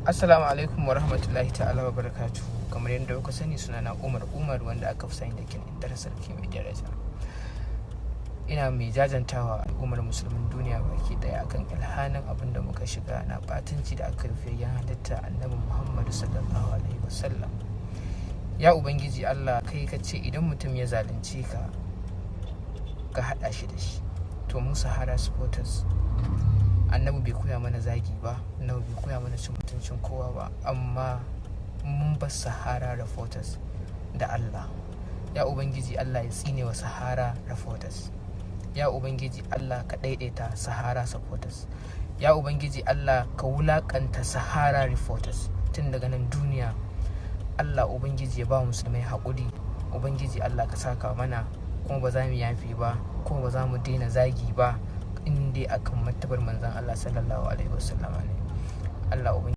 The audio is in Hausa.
Assalamu alaikum wa rahmatullahi ta'ala wa barakatuhu. Kamar yadda kuka sani, suna na Umar Umar, wanda aka fi sani da Kin Intar Sarki mai daraja. Ina mai jajantawa al'ummar musulmin duniya baki daya akan ilhanin abin da muka shiga na batanci da aka rufe yan halitta Annabi Muhammadu sallallahu alaihi wasallam. Ya Ubangiji Allah, kai ka ce idan mutum ya zalunce ka, ka haɗa shi da shi. To mu Sahara supporters, Annabi bai koya mana zagi ba, Annabi bai koya mana cin mutuncin kowa ba, amma mun bar Sahara Reporters da Allah. Ya Ubangiji Allah, ya tsine wa Sahara Reporters. Ya Ubangiji Allah, ka daidaita Sahara supporters. Ya Ubangiji Allah, ka wulakanta Sahara Reporters tun daga nan duniya. Allah Ubangiji ya ba musulmai haƙuri. Ubangiji Allah, ka saka mana, kuma ba za mu yafe ba, kuma ba za mu daina zagi ba in dai akan martabar Manzon Allah sallallahu alaihi wasallama ne. Allah Ubangiji.